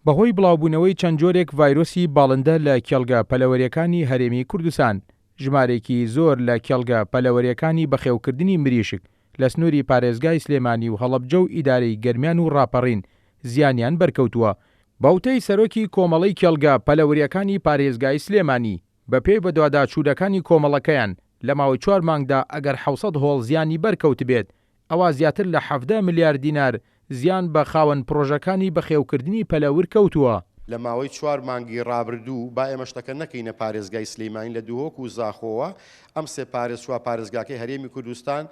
بەهۆی بڵاوبوونەوەی چەند جۆرێک ڤایرۆسی باڵندە لە کێڵگە پەلەوەرییەکانی هەرێمی کوردستان، ژمارەیەکی زۆر لە کێڵگە پەلەوەرییەکانی بەخێوکردنی مریشک لە سنووری پارێزگای سلێمانی و هەڵەبجە و ئیدارەی گەرمیان و ڕاپەڕین زیانیان بەرکەوتووە. بەوتەی سەرۆکی کۆمەڵەی کێڵگە پەلەورییەکانی پارێزگای سلێمانی، بەپێی بەدواداچوونەکانی کۆمەڵەکەیان، لە ماوەی چوار مانگدا ئەگەر 700 هۆڵ زیانی بەرکەوتبێت، ئەوا زیاتر لە 17 ملیار دینار زیان بە خاوەن پڕۆژەکانی بەخێوکردنی پەلەور کەوتووە. لە ماوەی چوار مانگی ڕابردوو، با ئێمە شتەکە نەکەینە پارێزگای سلیمانی لە دهۆک و زاخۆوە، ئەم سێ پارێز چوار پارێزگاکەی هەرێمی کوردستان،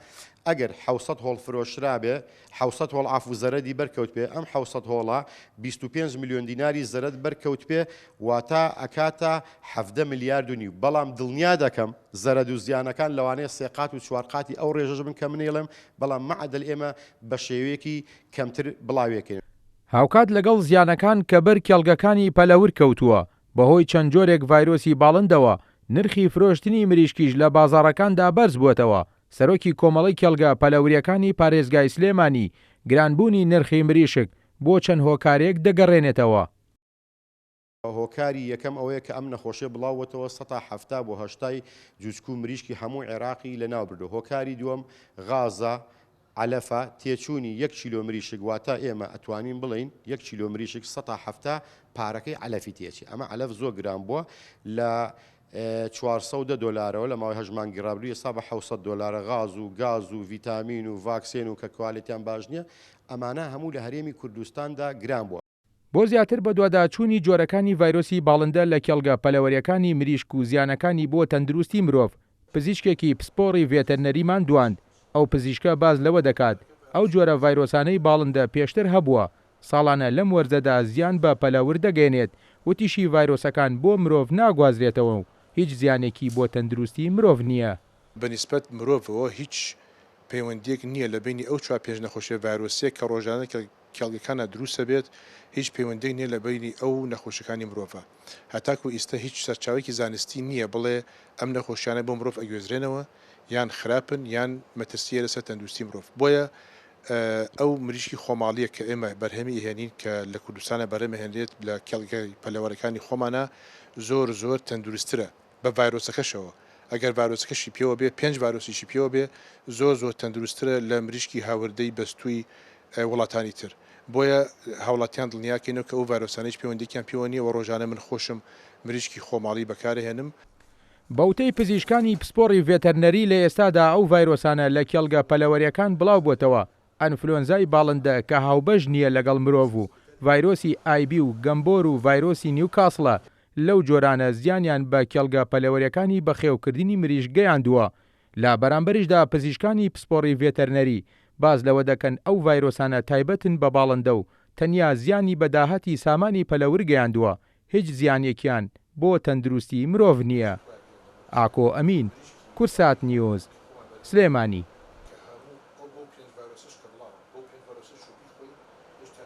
ئەگەر 700 هۆڵ فرۆشرابێ، 700 هۆڵ عەفو زەرەدی بەرکەوتبێ، ئەم 700 هۆڵە 25 ملیۆن دیناری زەرەد بەرکەوتبێ، واتە ئەکاتە 17 ملیارد و نیو. بەڵام دڵنیا دەکەم زەرەد و زیانەکان لەوانەیە سێ قات و چوار قاتی ئەو ڕێژەش بن کە من ئەیڵێم، بەڵام مەعەدەل ئێمە بە شێوەیەکی کەمتر بڵاویەکەین. هاوکات لەگەڵ زیانەکان کە بەر کێڵگەکانی پەلەور کەوتووە، بەهۆی چەند جۆرێک ڤایرۆسی باڵندەوە، نرخی فرۆشتنی مریشکیش لە بازاڕەکاندا بەرزبووەتەوە، سەرۆکی کۆمەڵەی کێڵگە پەلەورییەکانی پارێزگای سلێمانی، گرانبوونی نرخی مریشک بۆ چەند هۆکارێک دەگەڕێنێتەوە. هۆکاری یەکەم ئەوەیە کە ئەم نەخۆشیە بڵاوبووەتەوە سەتا 70 بۆ هەشتای جوجک و مریشکی هەموو عێراقی لەناوبردووە، هۆکاری دووەم غازە، عەلەفە، تێچوونی یەک کیلۆ مریشک واتە ئێمە ئەتوانین بڵێین یەک کیلۆ مریشک سەتا 70 پارەکەی عەلەفی تێچێ ئەمە عەلەف زۆر گران بووە لە 410 دۆلارەوە لە ماوەی هەشت مانگی ڕابردوو ئێستا بە 700 دۆلارە غاز و گاز و ڤیتامین و ڤاکسێن و کە کوالێتیان باش نییە ئەمانە هەموو لە هەرێمی کوردستاندا گران بووە. بۆ زیاتر بەدواداچوونی جۆرەکانی ڤایرۆسی باڵندە لە کێڵگە پەلەوەرییەکانی مریشک و زیانەکانی بۆ تەندروستی مرۆڤ، پزیشکێکی پسپۆڕی ڤێتەرنەریمان دواند، ئەو پزیشکە باس لەوە دەکات، ئەو جۆرە ڤایرۆسانەی باڵندە پێشتر هەبووە، ساڵانە لەم وەرزەدا زیان بە پەلەور دەگەیەنێت، وتیشی ڤایرۆسەکان بۆ مرۆڤ ناگوازرێتەوە و هیچ زیانێکی بۆ تەندروستی مرۆڤ نییە. بە نیسبەت مرۆڤەوە هیچ پەیوەندییەک نییە لە بەینی ئەو چوار پێنج نەخۆشیە ڤایرۆسیە کە ڕۆژانە کێڵگەکانا دروست ئەبێت هیچ پەیوەندیەک نیە لە بەینی ئەو نەخۆشیەکانی مرۆڤە هەتاکو ئیستە هیچ سەرچاوەیەکی زانستی نیە بڵێ ئەم نەخۆشیانە بۆ مرۆڤ ئەگوێزرێنەوە یان خراپن یان مەترسیە لەسەر تەندروستی مرۆڤ بۆیە ئەو مریشکی خۆماڵیە کە ئێمە بەرهەمی ئەهێنین کە لە کوردستانە بەرهەم ئەهێنرێت لە کێڵگەی پەلەوەرەکانی خۆمانا زۆر زۆر تەندروسترە بە ڤایرۆسەکەشەوە ئەگەر ڤایرۆسەکەشی پێوە بێ پێنج ڤایرۆسیشی پێوە بێ زۆر زۆر تەندروستترە لە مریشکی هاوردەی بەستووی وڵاتانی تر بۆیە هاوڵاتیان دڵنیاکەینەوە کە ئەو ڤایرۆسانە هیچ پەیوەندیەکیان پێوە نیە وە ڕۆژانە من خۆشم مریشکی خۆماڵی بەکارەهێنم. بەوتەی پزیشکانی پسپۆڕی ڤێتەرنەری لە ئێستادا ئەو ڤایرۆسانە لە کێڵگە پەلەوەریەکان بڵاوبۆتەوە، ئەنفلۆنزای باڵندە کە هاوبەش نییە لەگەڵ مرۆڤ و ڤایرۆسی ئای بی و گەمبۆر و ڤایرۆسی نیوکاسڵە لەو جۆرانە زیانیان بە کێڵگە پەلەوەریەکانی بەخێوکردنی مریشک گەیاندووە، لە بەرامبەریشدا پزیشکانی پسپۆڕی ڤێتەرنەری باس لەوە دەکەن ئەو ڤایرۆسانە تایبەتن بە باڵندە و تەنیا زیانی بە داهاتی سامانی پەلەور گەیاندووە، هیچ زیانێکیان بۆ تەندروستی مرۆڤ نییە. ئاکۆ ئەمین، کوردسات نیوز، سلێمانی.